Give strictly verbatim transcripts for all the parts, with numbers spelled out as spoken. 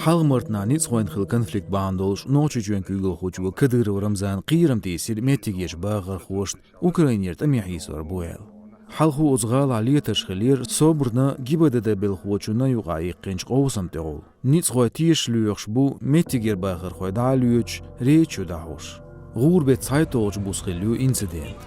Хьалха-Мартанахь ницкъахойн хилла конфликт бахьана долуш Нохчийчоьнан куьйгалхочо Кадыров Рамзана кхерам тийсира меттигерчу бахархошна, Украинера тӀаме хьийсор бу аьлла. Хьалхо оцу гӀалахь летарш хиллера СОБР-на, ГИБДД белхочунна юкъахь иккхинчу къовсам тӀехула. Ницкъахой тешаш лоьхуш бу меттигера бахархой дӀа а лоьцуш, рейд чу дӀахьош. ГӀуран беттан цхьайтталгӀачу буса хилла ю инцидент.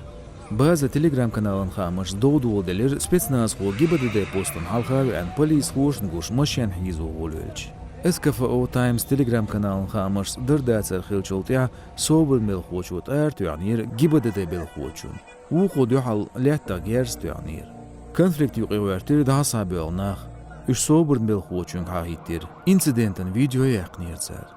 База Telegram-каналан хаамашца дов доладелира спецназхо ГИБДД постана хьалха а веана, полисхошна гуш машен хьийзо волавелча. СКФО Times Telegram-каналан хаамашца дар-дацар хиллачул тӀаьхьа СОБР-н белхочо тӀара тоьхнера ГИБДД белхочунна. Вукхо дуьхьал лаьттах герз тоьхнера. Конфликт юкъа гӀоьртира дӀасабевлла нах. Уьш СОБР-н белхочуьнга хьахӀиттира. Инцидентан видео яьккхинера цара.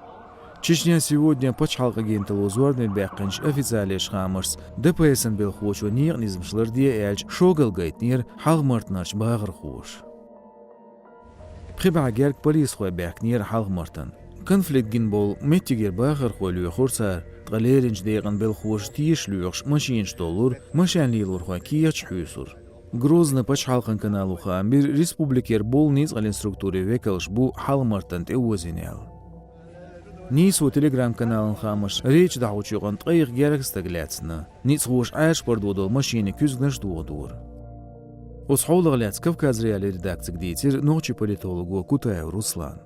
Чечня сегодня пачхьалкхан агенталло зорбане баьккхинчу официалан хаамашца, ДПС-н белхочо некъан низамаш ларде аьлча, шогал гайтинера Хьалха-Мартанарчу бахархоша. Пхи бӀе гергга полисхой баьхкинера Хьалха-Мартана. Конфликт гина болу меттигера бахархой лоьхура цара, ткъа леринчу декъан белхоша тешаш лоьхуш машенаш толлура, машен лелорхойн кехаташ хьоьсура. Грозный пачхьалкхан канало хаам бира, республикера болу ницкъаллин структурийн векалш бу Хьалха-Мартана тӀеозийна аьлла. Нийсо Telegram-каналан хаамашца, рейд чу дӀахьочу юкъана ткъе итт гергга стаг лаьцна. Ницкъахоша Ӏаьржа пардо долу машенийн куьзганаш дохадора. Оцу хьолах лаьцна Кавказ.Реалии редакцига дийцира нохчийн политолого Кутаев Руслана.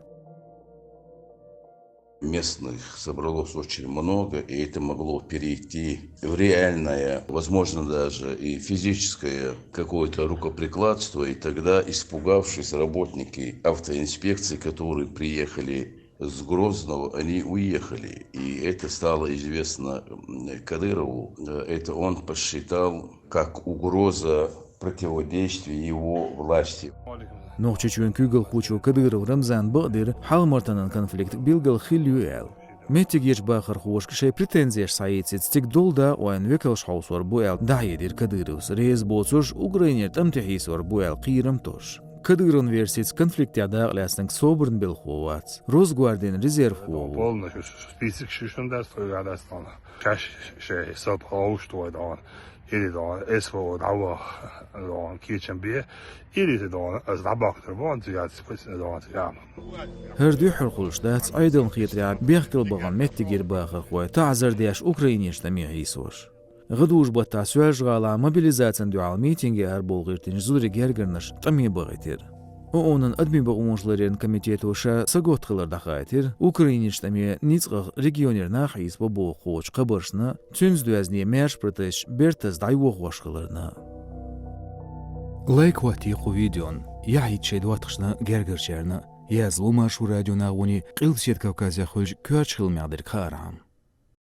Местных собралось очень много, и это могло перейти в реальное, возможно, даже и физическое какое-то рукоприкладство, и тогда, испугавшись, работники автоинспекции, которые приехали с Грозного, они уехали. И это стало известно, м, Кадырову. Э, это он посчитал как угроза противодействия его власти. Нохчийчоьнан куьйгалхочо Кадыров Рамзана бакъдира Хьалха-Мартанан конфликт билггал хилла ю аьлла. Меттигерчу бахархошка шайн претензеш схьаэцийта цига долу дакъойн векалш хьовсор бу аьлла дӀахьедира Кадыровс, реза боцурш Украинера тӀам тӀе хьийсор бу аьлла кхерам тосуш. Кадыровн версица, конфликтехь дакъалаьцнарг СОБР-н белхо вац, Росгвардин резервхо ву. Полностью список шишан дац, той гадац тхьона. Шаьш шайн сап хьовш той дона, или дона, СВО дӀаваха дона, кечам бе, или дона, ас дӀабахтар бон, цигара спасибо дона, цигара. ХӀара дуьххьара хуьлуш дац Ӏедална хетарехь бехкал бахана меттигера бахархой таӀзар деш Украинерчу тӀаме хьийсош. ГӀадужу-баттахь Соьлжа-ГӀалахь мобилизацина дуьхьал митинге арабовла гӀиртинчу зударийн гергарнаш тӀаме бахийтира. ООН-ан адамийн бакъонаш ларъяран комитето ша саготта хилар дӀахаийтира Украинерчу тӀаме ницкъах регионера нах хьийсабо бохучу хабаршна, цуьнца доьзна маьрша протесташ бертаза дӀайохош хиларна. Лайк хӀоттае кху видеон, яхьийта шайн доттагӀашна, гергарчарна, язло Маршо радион агӀоне Къилбаседа Кавказехь хуьлучу коьртачу хиламех дерг хаархьама.